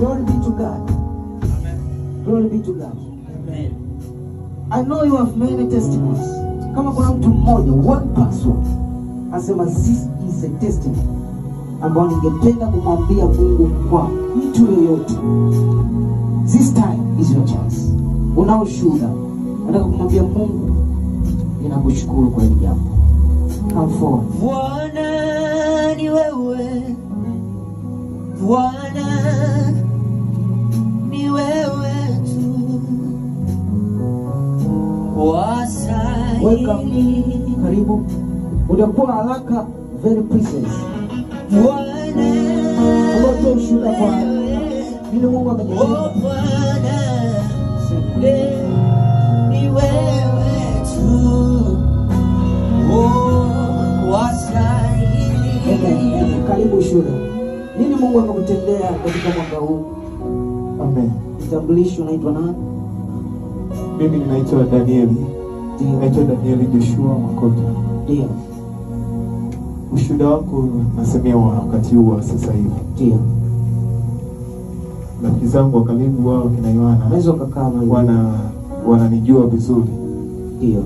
Glory be to God. Amen. Glory be to God. Amen. I know you have many testimonies. Kama kuna mtu mmoja, one person, asema this is a testimony ambao ningependa kumwambia Mungu kwa mtu yeyote. This time is your chance. Unao ushuhuda. Nataka kumwambia Mungu, ninakushukuru kwa hili jambo. Come forward. Bwana ni wewe. Bwana ni wewe tu. Welcome. Karibu. Utakuwa haraka, very precise. Bwana Toa ushuhuda kwa nini Mungu amekutendea. Oh Bwana ni wewe tu. Oh wastahili. Amen. Karibu ushuhuda. Nini Mungu amekutendea katika mwaka huu? Amen. Kitambulisho, unaitwa nani? Mimi ninaitwa Danieli. Ndio. Naitwa Danieli Joshua Makota. Ndio. Ushuhuda wangu nasemea wa wakati huu wa sasa hivi. Ndio. Rafiki zangu wa karibu wao kina Yohana Unaweza ukakaa mahali. wananijua vizuri. Ndio.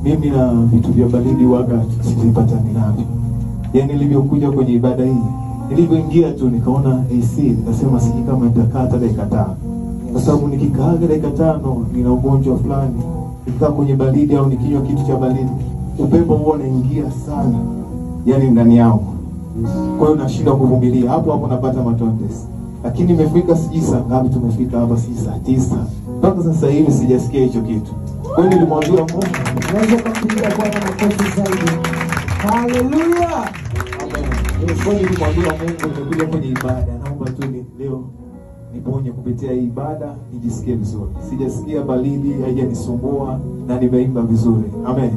Mimi na vitu vya baridi waga sivipatani navyo. Yaani nilivyokuja kwenye ibada hii, nilivyoingia tu nikaona AC, nikasema siji kama nitakaa hata dakika 5. Kwa sababu nikikaa dakika 5 nina ugonjwa fulani. Nikikaa kwenye baridi au nikinywa kitu cha baridi, upepo huwa unaingia sana, yaani ndani yangu. Kwa hiyo nashindwa kuvumilia. Hapo hapo napata matondes. Lakini nimefika sijui saa ngapi tumefika hapa, sijui saa 9. Mpaka sasa hivi sijasikia hicho kitu. Kwa hiyo nilimwambia Mungu, Unaweza kumpigia Bwana makofi zaidi. Haleluya. Amen. Kwa hiyo nilimwambia Mungu, nimekuja kwenye ibada, naomba tu ni leo niponye kupitia hii ibada, nijisikie vizuri. Sijasikia baridi, haijanisumbua na nimeimba vizuri. Amen.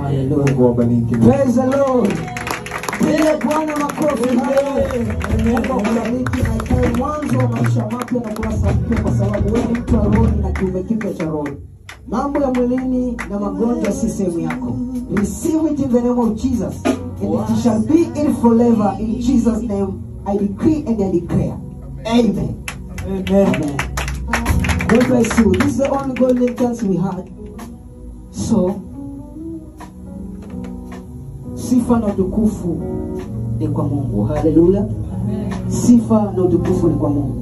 Haleluya. Mungu awabariki. Praise the Lord. Pigia Bwana makofi. Haleluya. Mungu akubariki na ikawe mwanzo wa maisha mapya na kurasa mpya, kwa sababu wewe ni mtu wa roho na kiumbe kipya cha roho. Mambo ya mwilini na magonjwa si sehemu yako. Receive it in the name of Jesus, and it shall be in forever. In Jesus' name I decree and I declare. Amen. Amen. Amen. God bless you. This is the only golden chance we had. So, sifa na utukufu ni kwa Mungu. Hallelujah. Sifa na utukufu ni kwa Mungu.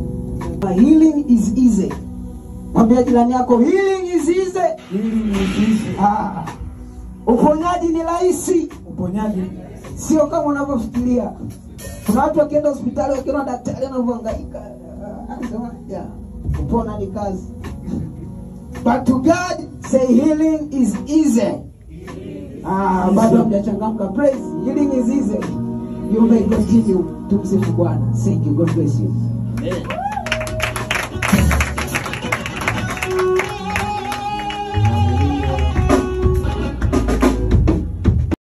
Healing is easy. Mwambie jirani yako, healing is easy. Healing is easy. Uponyaji ni rahisi. Uponyaji sio kama unavyofikiria. Kuna watu wakienda hospitali wakiona daktari anavyohangaika, anasema ya kupona ni kazi. But to God say healing is easy. Bado hamjachangamka. Praise, healing is easy. You may continue. Tumsifu Bwana. Thank you. God bless you. Amen.